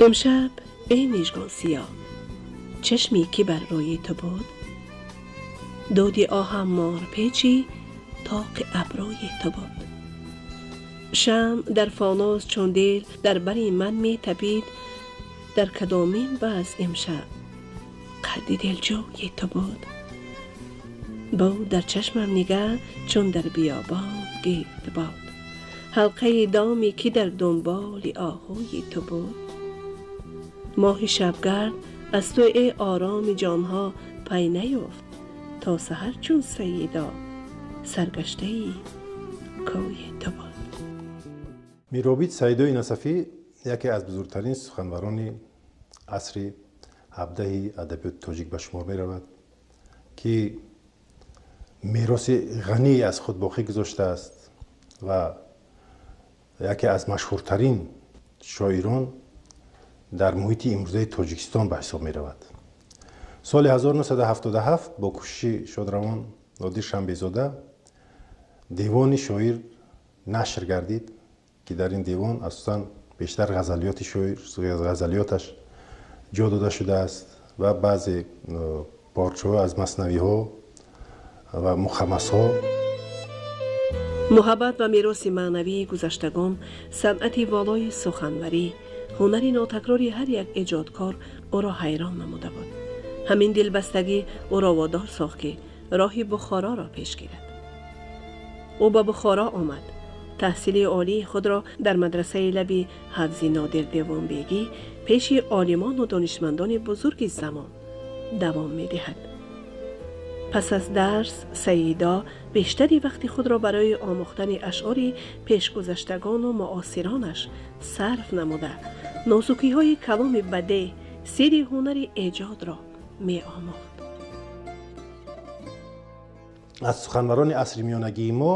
Имшаб эй мижгон сиёҳ, чашме ки бар рӯи ту буд, дуди оҳам мор печи тоқи абрӯи ту буд. Шамъ дар фонус чун дил дар бари ман метапид, дар кадомин баз имшаб қадди дилҷӯи ту буд. Буд дар чашмам нигаҳ чун дар биёбон гирдбод, ҳалқаи доме ки дар дунболи оҳуи ту буд. Моҳи шабгард аз ту эй ороми ҷонҳо пай наёфт, то саҳар чун саида саргаштаи кӯи ту буд. Миробид Саидои Насафӣ яке аз бузургтарин суханварони асри ҳабдаҳи адабиёти тоҷик ба шумор меравад, ки мероси ғанӣ аз худ боқӣ гузоштааст ва яке аз машҳуртарин шоирон дар муҳити имрӯзаи Тоҷикистон ба ҳисоб меравад. Соли 1977 бо кӯшиши шодравон Нодир Шанбезода девони шоир нашр гардид, ки дар ин девон асосан бештар ғазалиёти шоир, ғазалиёташ ҷо дода шудааст ва баъзе порчаҳо аз маснавиҳо ва мухаммасҳо. Муҳаббат ба мероси маънавии гузаштагон, санъати волои суханварӣ, ҳунари нотакрори ҳар як эҷодкор ӯро ҳайрон намуда буд. Ҳамин дилбастагӣ ӯро водор сохт, ки роҳи Бухороро пеш гирад. Ӯ ба Бухоро омад. Таҳсили олии худро дар мадрасаи лаби ҳавзи Нодир Девонбегӣ пеши олимону донишмандони бузурги замон давом медиҳад. Пас аз дарс Саида бештари вақти худро барои омӯхтани ашъори пешгузаштагону муосиронаш сарф намуда, нозукиҳои каломи бадеъ, сирри ҳунари эҷодро меомӯхт. Аз суханварони асри миёнагии мо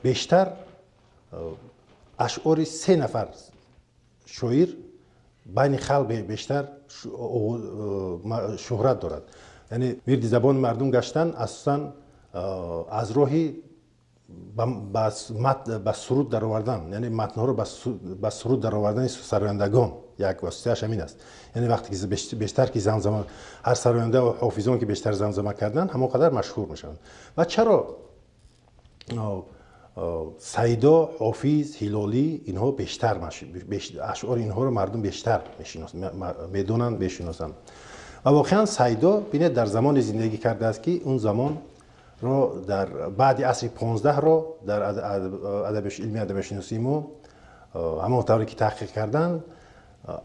бештар ашъори се нафар шоир байни халқ бештар шӯҳрат дорад. Яъне вирди забони мардум гаштан асосан аз роҳи ба суруд даровардан, яъне матнҳоро ба суруд даровардани сарояндагон як воситааш ҳамин аст. Яъне вақте ки бештар ки замзама, ҳар сароянда ва ҳофизон ки бештар замзама карданд, ҳамон қадар машҳур мешаванд. Ва чаро Саидо, Ҳофиз, Ҳилолӣ инҳо бештар ашъори инҳоро мардум бештар медонанд, мешиносанд. Ва воқеан Саидо бинед дар замоне зиндагӣ кардааст, ки он замонро дар баъди асри 15-ро дар илми адабиётшиносии мо ҳамон тавре ки таҳқиқ карданд,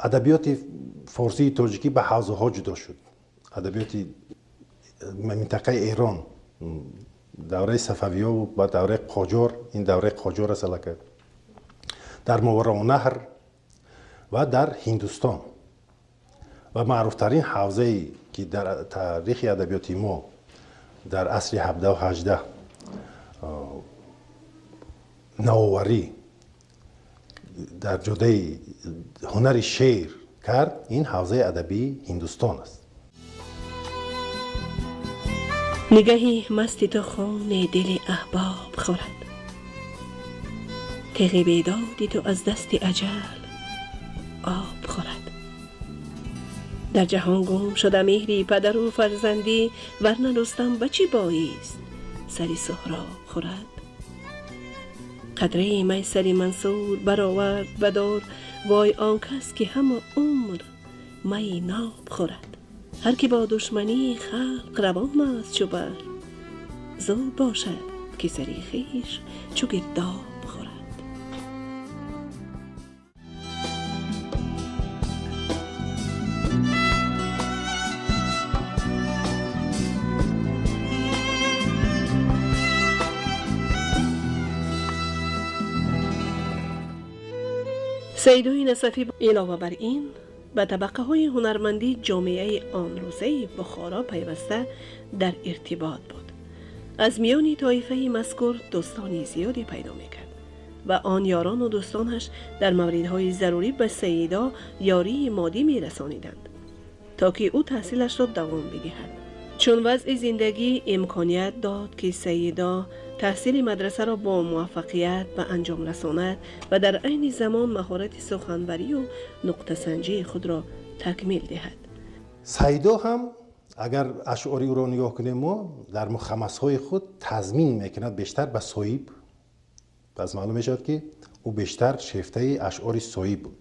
адабиёти форсии тоҷикӣ ба ҳавзаҳо ҷудо шуд. Адабиёти минтақаи Эрон давраи сафавиё ва давраи Қоҷор, ин давраи Қоҷор аст аллакай, дар Мовароуннаҳр ва дар Ҳиндустон. Ва маъруфтарин ҳавзае ки дар таърихи адабиёти мо дар асри 17-18 навоварӣ дар ҷодаи ҳунари шеър кард, ин ҳавзаи адабии Ҳиндустон аст. Нигаҳи масти ту хони дили аҳбоб хӯрад, теғи бедоди ту аз дасти аҷал об хӯрад. Дар ҷаҳон гум шуда меҳри падару фарзандӣ, варна Рустам ба чӣ боист сари Суҳроб хӯрад. Қадраи май сари Мансур баровард ба дор, вой он кас ки ҳама умр майи ноб хӯрад. Ҳар ки бо душмании халқ равон аст чу баҳр, зуд бошад ки сари хеш чу гирдоб хӯрад. Саидои Насафӣ илова бар ин ба табақаҳои ҳунармандии ҷомеаи он рӯзаи Бухоро пайваста дар иртибот буд. Аз миёни тоифаи мазкур дӯстони зиёде пайдо мекард ва он ёрону дӯстонаш дар мавридҳои зарурӣ ба Саидо ёрии моддӣ мерасониданд, то ки ӯ таҳсилашро давом бидиҳад. Чун вазъи зиндагӣ имконият дод, ки Саидо таҳсили мадрасаро бо муваффақият ба анҷом расонад ва дар айни замон маҳорати суханварию нуқтасанҷии худро такмил диҳад. Саидо ҳам, агар ашъори ӯро нигоҳ кунем, мо дар мухаммасҳои худ тазмин мекунад бештар ба Соиб. Пас маълум мешавад, ки ӯ бештар шефтаи ашъори Соиб буд.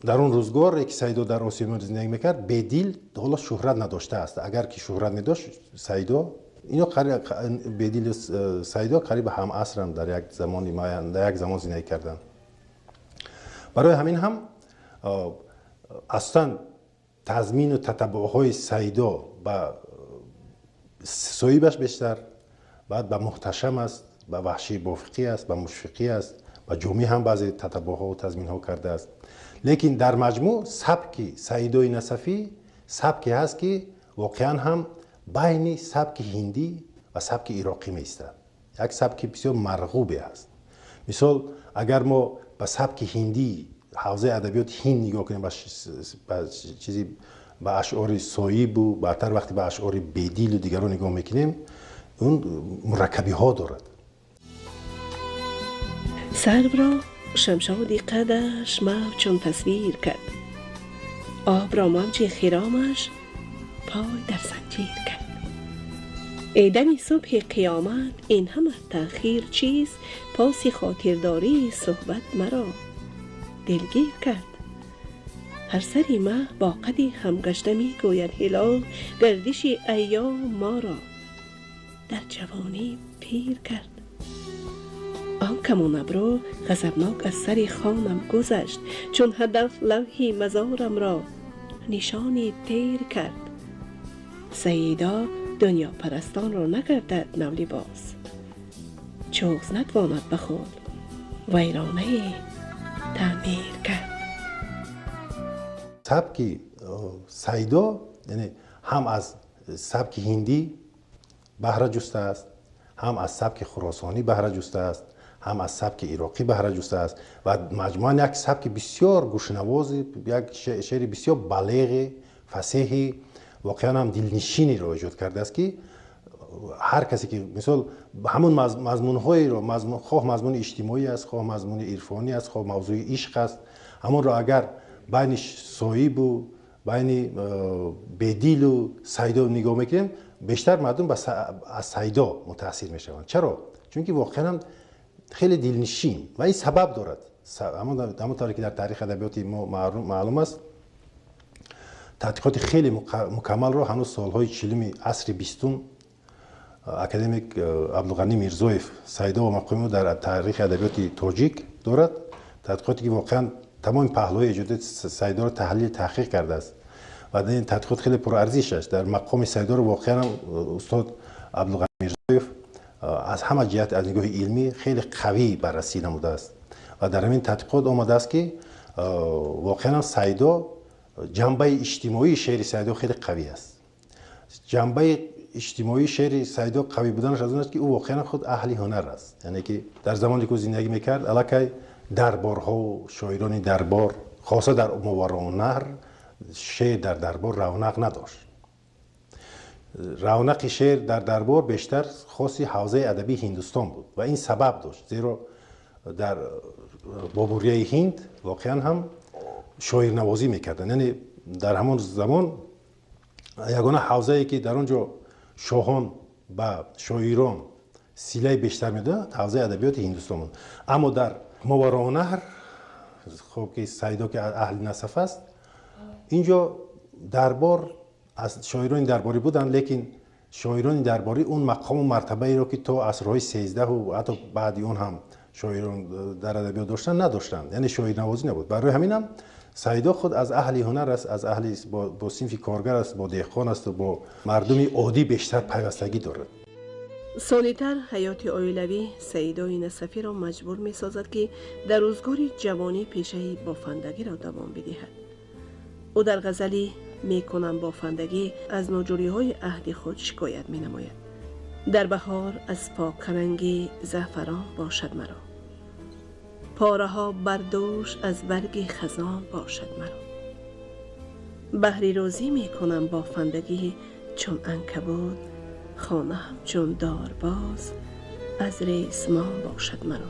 Дар он рӯзгоре ки Саидо дар Осиёи Миёна зиндагӣ мекард, Бедил ҳоло шӯҳрат надоштааст. Агар ки шӯҳрат медошт, Саидо ино, Бедилу Саидо қариб ҳамасранд, дар як замони муайян, дар як замон зиндагӣ карданд. Барои ҳамин ҳам асосан тазмину татаббуъҳои Саидо ба Соибаш бештар, баъд ба Муҳташам аст, ба Ваҳшии Бофиқӣ аст, ба Мушфиқӣ аст, ба Ҷомӣ ҳам баъзе татаббуъҳо тазминҳо кардааст. Лекин дар маҷмӯъ сабки Саидои Насафӣ сабке ҳаст, ки воқеан ҳам байни сабки ҳиндӣ ва сабки ироқӣ меистад. Як сабки бисёр марғубе ҳаст. Мисол, агар мо ба сабки ҳиндӣ, ҳавзаи адабиёти ҳинд нигоҳ кунем, ба чизи, ба ашъори Соибу баъдтар вақте ба ашъори Бедилу дигарон нигоҳ мекунем, он мураккабиҳо дорад. Сарвро шамшоди қадаш мавҷ чун тасвир кард, обро мавҷи хиромаш пой дар занҷир кард. Эй дами субҳи қиёмат, ин ҳама таъхир чист? Поси хотирдории суҳбат маро дилгир кард. Ҳар сари маҳ бо қади хамгашта мегӯяд ҳилол, гардиши айём моро дар ҷавонӣ пир кард. Он камон абрӯ ғазабнок аз сари хонам гузашт, чун ҳадаф лавҳи мазорамро нишони тир кард. Саидо дунёпарастонро нагардад навлибос, чӯғз натвонад ба худ вайронае таъмир кард. Сабки Саидо, яъне, ҳам аз сабки ҳиндӣ баҳра ҷустааст, ҳам аз сабки хуросонӣ баҳра ҷустааст, ҳам аз сабки ироқӣ баҳра ҷустааст ва маҷмӯан як сабки бисёр гӯшнавози, як шеъри бисёр балеғи, фасеҳи, воқеан ҳам дилнишинеро эҷод кардааст, ки ҳар касе ки, мисол, ҳамон мазмунҳоеро, хоҳ мазмуни иҷтимоӣ аст, хоҳ мазмуни ирфонӣ аст, хоҳ мавзӯи ишқ аст, ҳамонро агар байни Соибу байни Бедилу Сайдо нигоҳ мекунем, бештар мардум аз Сайдо мутаассир мешаванд. Чаро? Чунки воқеан ҳам хеле дилнишин ва ин сабаб дорад. Ҳамон тавре ки дар таърихи адабиёти мо маълум аст, тадқиқоти хеле мукаммалро ҳанӯз солҳои 40-уми асри 20-ум академик Абдуғанӣ Мирзоев «Сайдо ва мақоми дар таърихи адабиёти тоҷик» дорад, тадқиқоте ки воқеан тамоми паҳлӯи эҷодиёти Сайдоро таҳлил, таҳқиқ кардааст ва ин тадқиқот хеле пурарзиш аст. Дар мақоми Сайдоро воқеан устод Абдуғанӣ Мирзоев аз ҳама ҷиҳат, аз нигоҳи илмӣ хеле қавӣ баррасӣ намудааст ва дар ҳамин тадқиқот омадааст, ки воқеан Сайдо, ҷанбаи иҷтимоии шеъри Сайдо хеле қавӣ аст. Ҷанбаи иҷтимоии шеъри Сайдо қавӣ буданаш аз он аст, ки ӯ воқеан худ аҳли ҳунар аст, яъне ки дар замоне ки ӯ зиндагӣ мекард, аллакай дарборҳову шоирони дарбор, хоса дар Мовароуннаҳр, шеър дар дарбор равнақ надошт. Равнақи шеър дар дарбор бештар хоси ҳавзаи адабии Ҳиндустон буд ва ин сабаб дошт, зеро дар Бобурияи Ҳинд воқеан ҳам шоирнавозӣ мекарданд. Яъне дар ҳамон замон ягона ҳавзае ки дар он ҷо шоҳон ба шоирон силаи бештар медоданд, ҳавзаи адабиёти Ҳиндустон буд. Аммо дар Мовароуннаҳр, хоб, ки Сайдо ки аҳли Насаф аст, ин ҷо дарбор аз шоирони дарборӣ буданд, лекин шоирони дарборӣ он мақому мартабаеро, ки то асрҳои 13-у ҳатто баъди он ҳам шоирон дар адабиёт доштанд, надоштанд, яъне шоирнавозӣ набуд. Барои ҳаминам Сайдо худ аз аҳли ҳунар аст, аз аҳли бо синфи коргар аст, бо деҳқон асту бо мардуми оддӣ бештар пайвастагӣ дорад. Сонитар ҳаёти оилавӣ Саидои Насафиро маҷбур месозад, ки дар рӯзгори ҷавонӣ пешаи бофандагиро давом бидиҳад. Ӯ дар ғазали «Мекунам бофандагӣ» аз ноҷӯриҳои аҳди худ шикоят менамояд. Дар баҳор аз покранги заъфарон бошад маро, пораҳо бар дӯш аз барги хазон бошад маро. Баҳри рӯзӣ мекунам бофандагӣ, чун анкабут. Хона ҳамчун дорбоз аз ресмон бошад маро.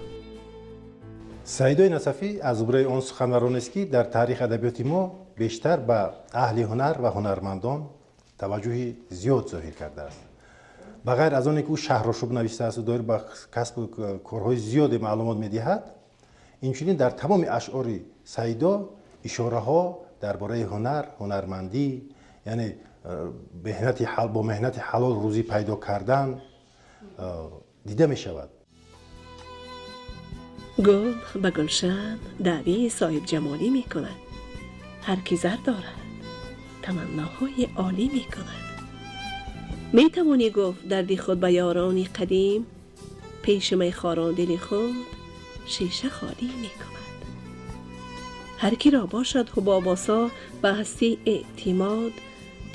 Сайдои Насафӣ аз зумраи он суханваронест, ки дар таърихи адабиёти мо бештар ба аҳли ҳунар ва ҳунармандон таваҷҷӯҳи зиёд зоҳир кардааст. Ба ғайр аз оне ки ӯ шаҳрошӯб навиштааст, доир ба касбу корҳои зиёде маълумот медиҳад, инчунин дар тамоми ашъори Сайдо ишораҳо дар бораи ҳунар, ҳунармандӣ, яъне бо меҳнати ҳалол рӯзӣ пайдо кардан дида мешавад. Гул ба гулшан даъвии соҳибҷамолӣ мекунад. Ҳар ки зар дорад, таманноҳои олӣ мекунад. Метавонӣ гуфт дарди худ ба ёрони қадим, пеши майхорон дили худ шиша холӣ мекунад. Ҳар киро бошад ҳубобосо ба ҳастӣ эътимод,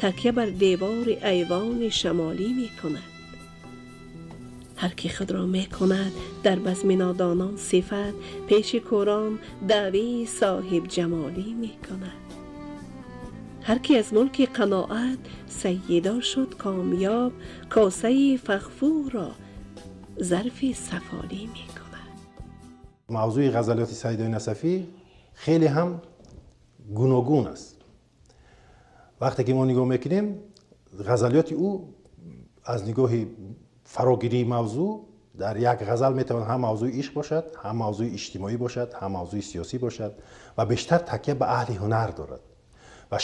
такя бар девори айвони шамолӣ мекунад. Ҳар ки худро мекунад дар базми нодонон сифат, пеши кӯрон даъвии соҳибҷамолӣ мекунад. Ҳар ки аз мулки қаноат сайидо шуд комёб, косаи фағфурро зарфи сафолӣ мекунад. Мавзӯи ғазалиёти Сайдои Насафӣ хеле ҳам гуногун аст. Вақте ки мо нигоҳ мекунем, ғазалиёти ӯ аз нигоҳи фарогирии мавзӯъ дар як ғазал метавонад ҳам мавзӯи ишқ бошад, ҳам мавзӯи иҷтимоӣ бошад, ҳам мавзӯи сиёсӣ бошад ва бештар такя ба аҳли ҳунар дорад. Ва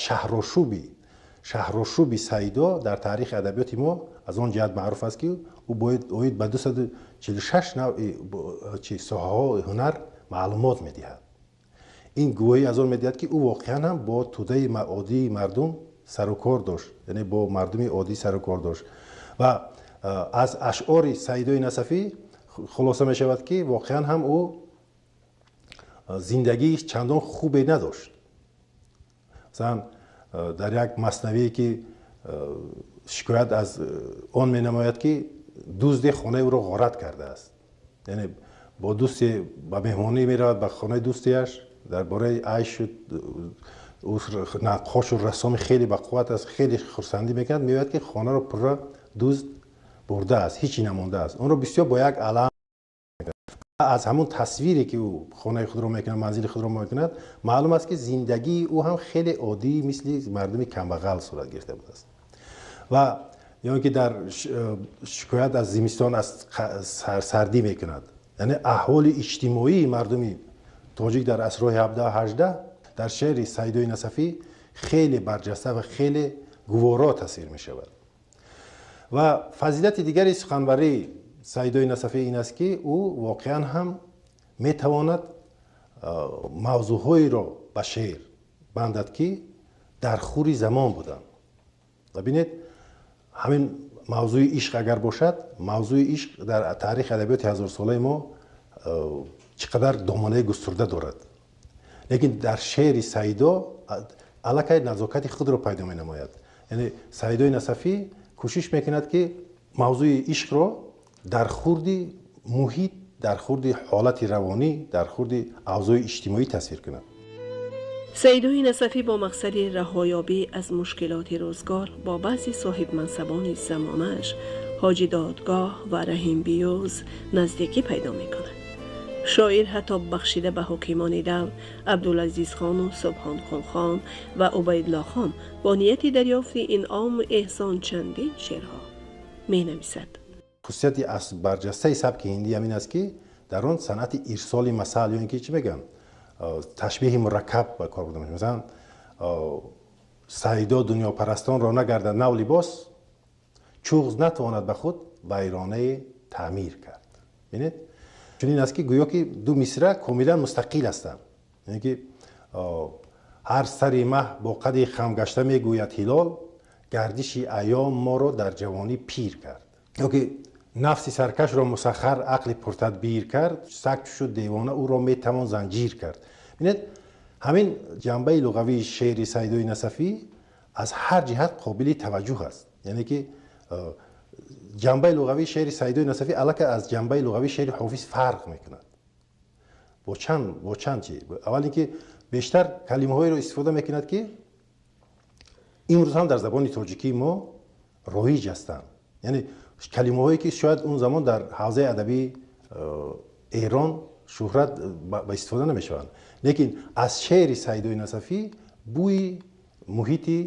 шаҳрошӯби Сайдо дар таърихи адабиёти мо аз он ҷиҳат маъруф аст, ки ӯ бояд оид ба 246 навъи соҳаҳои ҳунар маълумот медиҳад. Ин гувоҳӣ аз он медиҳад, ки ӯ воқеан ҳам бо тӯдаи оддии мардум сарукор дошт, яъне бо мардуми оддӣ сарукор дошт. Ва аз ашъори Сайдои Насафӣ хулоса мешавад, ки воқеан ҳам ӯ зиндагии чандон хубе надошт. Масалан, дар як маснавие ки шикоят аз он менамояд, ки дузде хонаи ӯро ғорат кардааст, яъне бо дӯсте ба меҳмонӣ меравад ба хонаи дӯстеаш, дар бораи айшу наққошу рассоми хеле бақувват аст, хеле хурсандӣ мекунад, меояд, ки хонаро пурра дузд бурдааст, ҳичи намондааст. Онро бисёр бо як алам аз ҳамон тасвире ки ӯ хонаи худро мекунад, манзили худро мекунад, маълум аст, ки зиндагии ӯ ҳам хеле оддӣ, мисли мардуми камбағал сурат гирифта будааст. Ва ё ин ки дар шикоят аз зимистон, аз сардӣ мекунад, яъне аҳволи иҷтимоии мардуми тоҷик дар асрҳои 17, 18 дар шеъри Сайдои Насафӣ хеле барҷаста ва хеле гуворо тасвир мешавад. Ва фазилати дигари суханварии Сайдои Насафӣ ин аст, ки ӯ воқеан ҳам метавонад мавзӯъҳоеро ба шеър бандад, ки дар хури замон буданд. Ва бинед, ҳамин мавзӯи ишқ агар бошад, мавзӯи ишқ дар таърихи адабиёти ҳазорсолаи мо чӣ қадар доманаи густурда дорад, лекин дар шеъри Сайдо аллакай назокати худро пайдо менамояд. Яъне Сайдои Насафӣ кӯшиш мекунад, ки мавзӯи ишқро дар хурди муҳит, дар хурди ҳолати равонӣ, дар хурди авзои иҷтимоӣ тасвир кунад. Сайдои Насафӣ бо мақсади раҳоёбӣ аз мушкилоти рӯзгор бо баъзе соҳибмансабони замонааш, Ҳоҷи Додгоҳ ва Раҳим Биёз, наздикӣ пайдо мекунад. Шоир ҳатто бахшида ба ҳокимони давр Абдулазизхону Субҳонқулхон ва Убайдуллохон бо нияти дарёфти инъому эҳсон чандин шеърҳо менависад. Хусусияти аз барҷастаи сабки ҳиндӣ ҳамин аст, ки дар он санъати ирсоли масал ё ин ки чӣ мегӯянд, ташбеҳи мураккаб ба кор бурда мешавад. Масалан, Сайдо дунёпарастонро нагардад нав либос, чуғз натавонад ба худ вайронае таъмир кард. Бинед, чунин аст, ки гӯё ки ду мисра комилан мустақил ҳастанд, яъне ки ҳар сари маҳ бо қади хамгашта мегӯяд ҳилол, гардиши айём моро дар ҷавонӣ пир кард, ё ки нафси саркашро мусаххар ақли пуртадбир кард, саг шуд девона, ӯро метавон занҷир кард. Бинед, ҳамин ҷанбаи луғавии шеъри Сайдои Насафӣ аз ҳар ҷиҳат қобили таваҷҷӯҳ аст, яъне ки ҷанбаи луғавии шеъри Сайдои Насафӣ аллакай аз ҷанбаи луғавии шеъри Ҳофиз фарқ мекунад бо чанд чи. Аввал ин ки бештар калимаҳоеро истифода мекунад, ки имрӯз ҳам дар забони тоҷикии мо роиҷ ҳастанд. Яъне калимаҳое ки шояд он замон дар ҳавзаи адабии Эрон шӯҳрат ба истифода намешаванд. Лекин аз шеъри Сайдои Насафӣ бӯи муҳити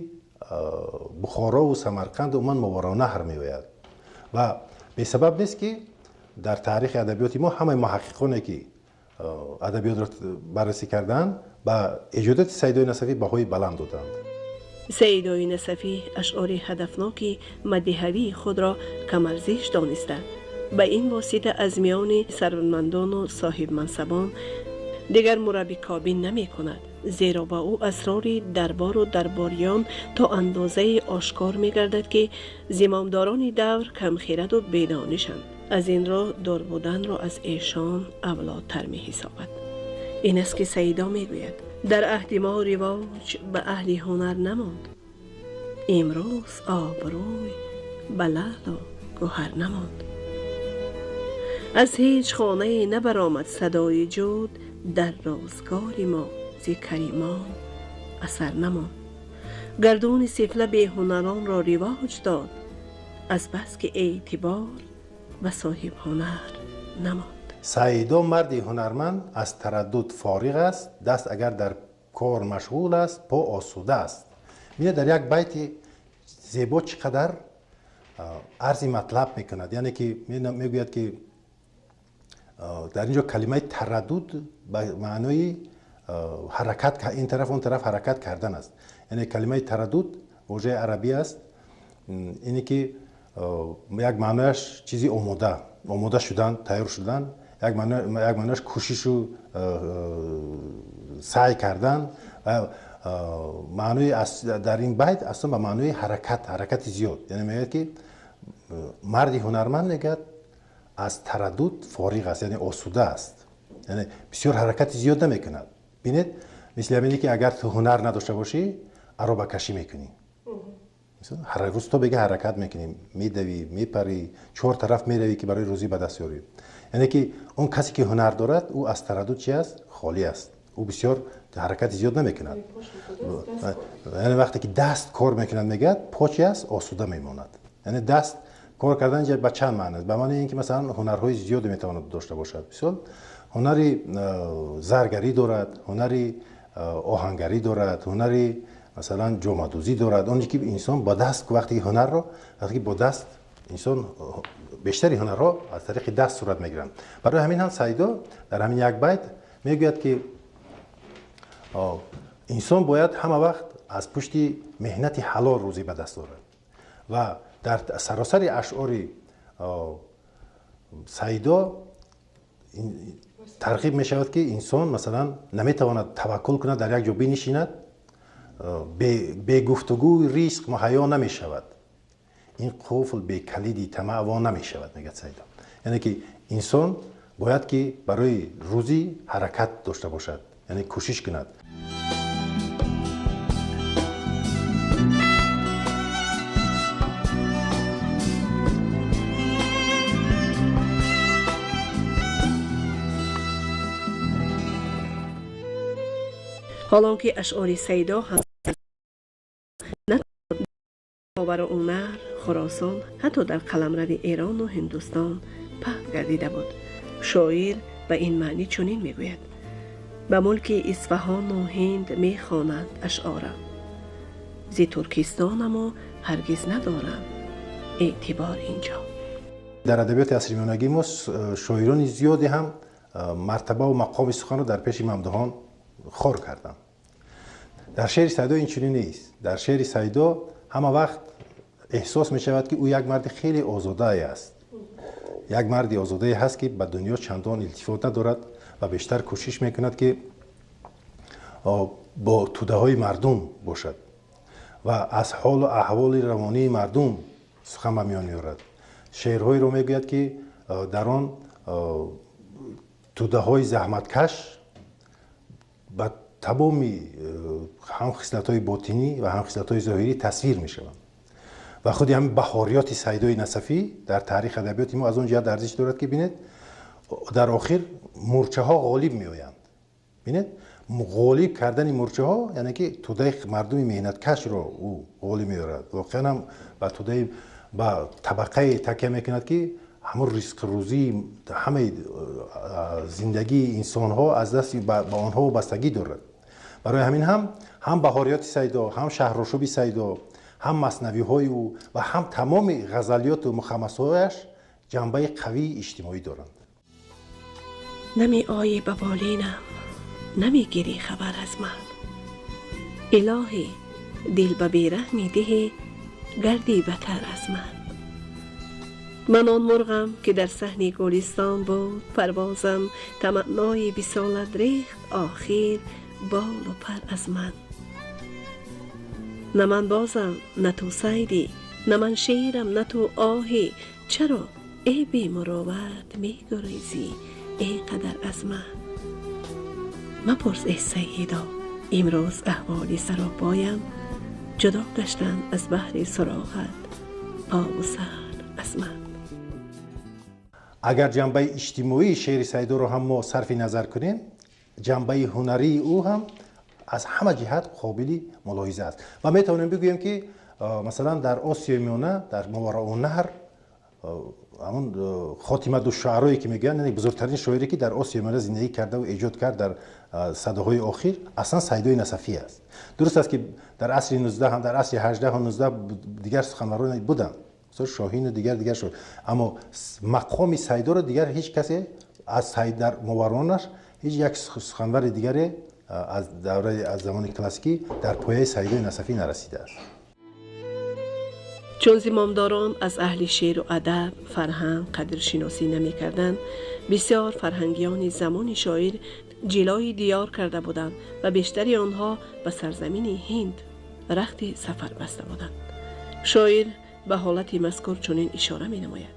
Бухорову Самарқанду умуман Мовароуннаҳр меояд. Ва бесабаб нест ки дар таърихи адабиёти мо ҳамаи муҳаққиқоне ки адабиётро баррасӣ карданд, ба эҷодиёти Сайдои Насафӣ баҳои баланд доданд. Сайдои Насафӣ ашъори ҳадафноки мадиҳавии худро камарзиш дониста, ба ин восита аз миёни сарватмандону соҳибмансабон дигар мураббикобӣ намекунад, зеро ба ӯ асрори дарбору дарбориён то андозае ошкор мегардад ки зимомдорони давр камхираду бедонишанд. Аз ин роҳ дур буданро аз эшон авлодтар меҳисобад. Ин аст ки Сайдо мегӯяд: дар аҳди мо ривоҷ ба аҳли ҳунар намонд, имрӯз обрӯй ба лаълу гӯҳар намонд. Аз ҳеҷ хонае набаромад садои ҷуд, дар рӯзгори мо зи каримон асар намонд. Гардуни сифла беҳунаронро ривоҷ дод, аз бас ки эътибор ба соҳибҳунар намонд. Сайдо марди ҳунарманд аз тараддуд фориғ аст, даст агар дар кор машғул аст, по осуда аст. Бинед, дар як байти зебо чӣ қадар арзи матлаб мекунад. Яъне ки мегӯяд ки дар ин ҷо калимаи тараддуд ба маънои ҳаракат, ин тараф он тараф ҳаракат кардан аст. Яъне калимаи тараддуд вожаи арабӣ аст, ине ки як маънояш чизи омода, омода шудан, тайёр шудан, як маънояш кӯшишу саъй кардан. Маънои дар ин байт аслан ба маънои ҳаракат, ҳаракати зиёд. Яъне мегӯяд ки марди ҳунарманд мегӯяд аз тараддуд фориғ аст, яъне осуда аст, яъне бисёр ҳаракати зиёд намекунад. Бинед, мисли ҳамине ки агар ту ҳунар надошта бошӣ, аробакашӣ мекунӣ. Ҳар рӯз то бега ҳаракат мекунӣ, медавӣ, мепарӣ, чор тараф меравӣ ки барои рӯзӣ ба даст ёрӣ. Яъне ки он касе ки ҳунар дорад, ӯ аз тараддуд чи аст? Холӣ аст. Ӯ бисёр ҳаракати зиёд намекунад. Яъне вақте ки даст кор мекунад, мегӯяд, по чи аст? Осуда мемонад. Яъне даст кор кардан ба чанд маъно аст? Ба маънои ин ки масалан ҳунарҳои зиёде метавонад дошта бошад. Мисол, ҳунари заргарӣ дорад, ҳунари оҳангарӣ дорад, ҳунари масалан ҷомадӯзӣ дорад. Он ки инсон бо даст, вақте ки ҳунарро, вақте ки бо даст инсон бештари ҳунарҳо аз тариқи даст сурат мегиранд. Барои ҳамин ҳам Сайдо дар ҳамин як байт мегӯяд ки инсон бояд ҳама вақт аз пушти меҳнати ҳалол рӯзӣ ба даст орад. Ва дар саросари ашъори Сайдо тарғиб мешавад ки инсон масалан наметавонад таваккул кунад, дар як ҷо бинишинад, бегуфтугӯи ризқ муҳайё намешавад. Ин қуфл бекалиди тамаъ во намешавад, мегӯяд Сайдо. Яъне ки инсон бояд ки барои рӯзӣ ҳаракат дошта бошад, яъне кӯшиш кунад. ҳолон ки ашъори Сайдо ҳам Мовароуннаҳр, Хуросон, ҳатто дар қаламрави Эрону Ҳиндустон паҳн гардида буд. Шоир ба ин маънӣ чунин мегӯяд: ба мулки Исфаҳону Ҳинд мехонанд ашъорам, зи Туркистонамо ҳаргиз надорам эътибор инҷо. Дар адабиёти асри миёнагии мо шоирони зиёде ҳам мартабаву мақоми суханро дар пеши мамдуҳон хор карданд. Дар шеъри Сайдо ин чунин нест. Дар шеъри Сайдо ҳама вақт эҳсос мешавад ки ӯ як марди хеле озодае аст. Як марди озодае ҳаст ки ба дунё чандон илтифот надорад ва бештар кӯшиш мекунад ки бо тӯдаҳои мардум бошад ва аз ҳолу аҳволи равонии мардум сухан ба миён меорад. Шеърҳоеро мегӯяд ки дар он тӯдаҳои заҳматкаш ба тамоми ҳам хислатҳои ботинӣ ва ҳам хислатҳои зоҳирӣ тасвир мешаванд. Ва худи ҳамин баҳориёти Сайдои Насафӣ дар таърихи адабиёти мо аз он ҷиҳат арзиш дорад ки бинед, дар охир мурчаҳо ғолиб меоянд. Бинед, ғолиб кардани мурчаҳо, яъне ки тӯдаи мардуми меҳнаткашро ӯ ғолиб меорад. Воқеан ҳам ба тӯдаи ба табақае такя мекунад, ки ҳамон ризқу рӯзии ҳамаи зиндагии инсонҳо аз дасти ба онҳо вобастагӣ дорад. Барои ҳамин ҳам баҳориёти Сайдо, ҳам шаҳрошуби Сайдо, ҳам маснавиҳои ӯ ва ҳам тамоми ғазалиёту мухаммасҳояш ҷанбаи қавии иҷтимоӣ доранд. Намеоӣ ба болинам, намегирӣ хабар аз ман. Илоҳӣ, дил ба бераҳмӣ диҳӣ, гардӣ батар аз ман. Ман он мурғам, ки дар саҳни гулистон буд парвозам, таманнои висолат рехт охир болу пар аз ман. На ман бозам, на ту сайдӣ, на ман шерам, на ту оҳӣ. Чаро эй бемуроват мегурезӣ ин қадар аз ман? Мапурс, эй Сайидо, имрӯз аҳволи саропоям, ҷудо гаштанд аз баҳри суроғат пову сар аз ман. Агар ҷанбаи иҷтимоии шеъри Сайдоро ҳам мо сарфи назар кунем, ҷанбаи ҳунарии ӯ ҳам аз ҳама ҷиҳат қобили мулоҳиза аст ва метавонем бигӯем, ки масалан дар Осиёи Миёна, дар Мовароуннаҳр, ҳамон хотиматушшуарое ки мегӯянд, яъне бузургтарин шоире, ки дар Осиёи Миёна зиндагӣ кардаву эҷод кард дар садаҳои охир, аслан Сайдои Насафӣ аст. Дуруст аст, ки дар асри 19, дар асри 18-ҳу 19 дигар суханварон буданд, Шоҳину дигар шоир, аммо мақоми Сайдоро дигар ҳеҷ касе аз Сайд дар Мовароуннаҳр ҳеҷ як суханвари дигаре аз давраи аз замони классикӣ дар пояи Сайдои Насафӣ нарасидааст. Чун зимомдорон аз аҳли шеъру адаб, фарҳанг қадршиносӣ намекарданд, бисёр фарҳангиёни замони шоир ҷилои диёр карда буданд ва бештари онҳо ба сарзамини Ҳинд рахти сафар баста буданд. Шоир ба ҳолати мазкур чунин ишора менамояд: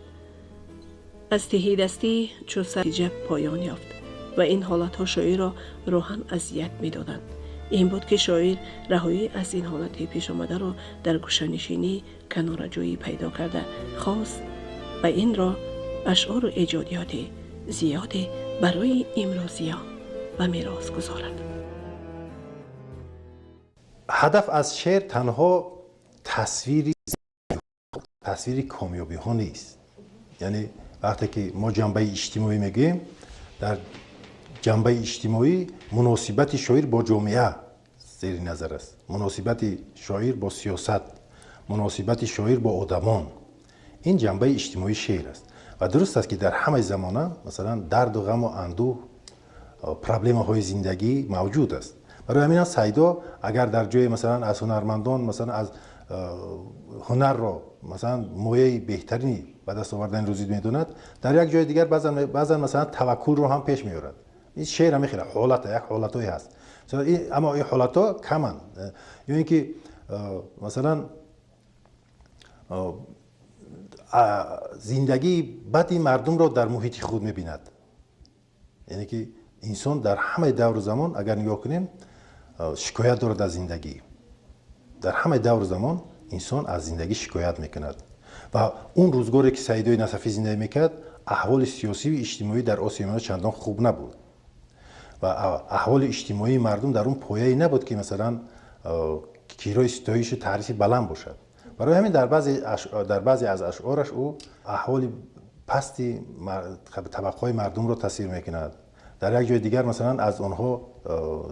аз тиҳидастӣ чу сариҷа поён ёфт ва ин ҳолатҳо шоирро рӯҳан азият медоданд. Ин буд, ки шоир раҳоӣ аз ин ҳолати пешомадаро дар гӯшанишинӣ, канораҷӯӣ пайдо карда хост ва инро ашъору эҷодиёти зиёде барои имрӯзиён ба мерос гузорад. Ҳадаф аз шеър танҳо тасвири комёбиҳо нест. Яъне вақте ки мо ҷанбаи иҷтимоӣ мегӯем, дар ҷанбаи иҷтимоӣ муносибати шоир бо ҷомеа зери назар аст, муносибати шоир бо сиёсат, муносибати шоир бо одамон. Ин ҷанбаи иҷтимоии шеър аст. Ва дуруст аст, ки дар ҳамаи замона масалан дарду ғаму андӯҳ, проблемаҳои зиндагӣ мавҷуд аст. Барои ҳамин Сайдо агар дар ҷое масалан аз ҳунармандон, масалан аз ҳунарро масалан мояи беҳтарини ба даст овардани рӯзӣ медонад, дар як ҷои дигар баъзан масалан таваккулро ҳам пеш меорад. Ин шеър ҳамин хел ҳолата, як ҳолатҳое ҳаст, аммо ин ҳолатҳо каманд. Ё ин ки масалан зиндагии бади мардумро дар муҳити худ мебинад. Яъне ки инсон дар ҳамаи давру замон, агар нигоҳ кунем, шикоят дорад аз зиндагӣ. Дар ҳамаи давру замон инсон аз зиндагӣ шикоят мекунад. Ва он рӯзгоре, ки Саидои Насафӣ зиндагӣ мекард, аҳволи сиёсию иҷтимоӣ дар Осиёи Миёна чандон хуб набуд ва аҳволи иҷтимоии мардум дар он пояе набуд, ки масалан кирои ситоишу таърифи баланд бошад. Барои ҳамин дар баъзе аз ашъораш ӯ аҳволи пасти табақаҳои мардумро тасвир мекунад. Дар як ҷои дигар масалан аз онҳо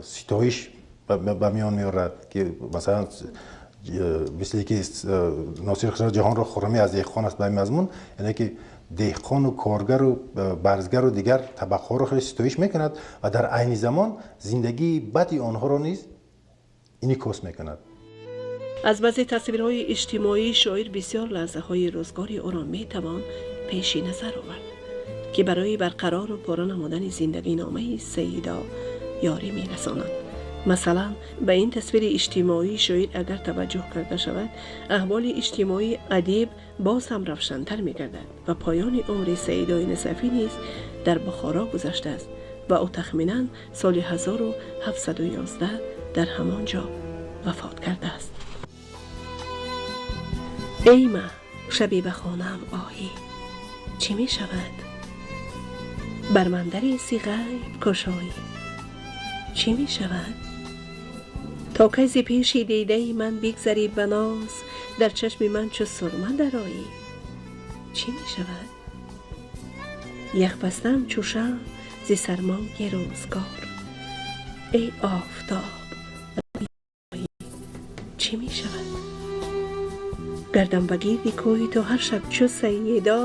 ситоиш ба миён меорад, ки масалан мисли ки Носир Хусрав ҷаҳонро хуррамӣ аз деҳқон аст, ба ин мазмун, яъне ки деҳқону коргару барзгару дигар табақаҳоро хеле ситоиш мекунад ва дар айни замон зиндагии бади онҳоро низ инъикос мекунад. Аз баъзе тасвирҳои иҷтимоии шоир бисёр лаҳзаҳои рӯзгори ӯро метавон пеши назар овард, ки барои барқарору пурра намудани зиндагиномаи Саидо ёрӣ мерасонанд. Масалан, ба ин тасвири иҷтимоии шоир агар таваҷҷӯҳ карда шавад, аҳволи иҷтимоии адиб боз ҳам равшантар мегардад ва поёни умри Саидои Насафӣ низ дар Бухоро гузаштааст ва ӯ тахминан соли 1711 дар ҳамон ҷо вафот кардааст. Эй ма, шабе ба хонаам оҳӣ, чӣ мешавад? Бар ман дари ғайб кушоӣ, чӣ мешавад? То кай зи пеши дидаи ман бигзарӣ ба ноз, Дар чашми ман чу сурма дароӣ, чӣ мешавад? Ях бастам чу шамъ зи сармои рӯзгор, эй офтоб, чӣ мешавад? Гардам ба гирди кӯи ту ҳар шаб чу сайёда,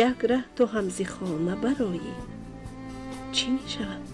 як раҳ ту ҳам зи хона бароӣ, чӣ мешавад?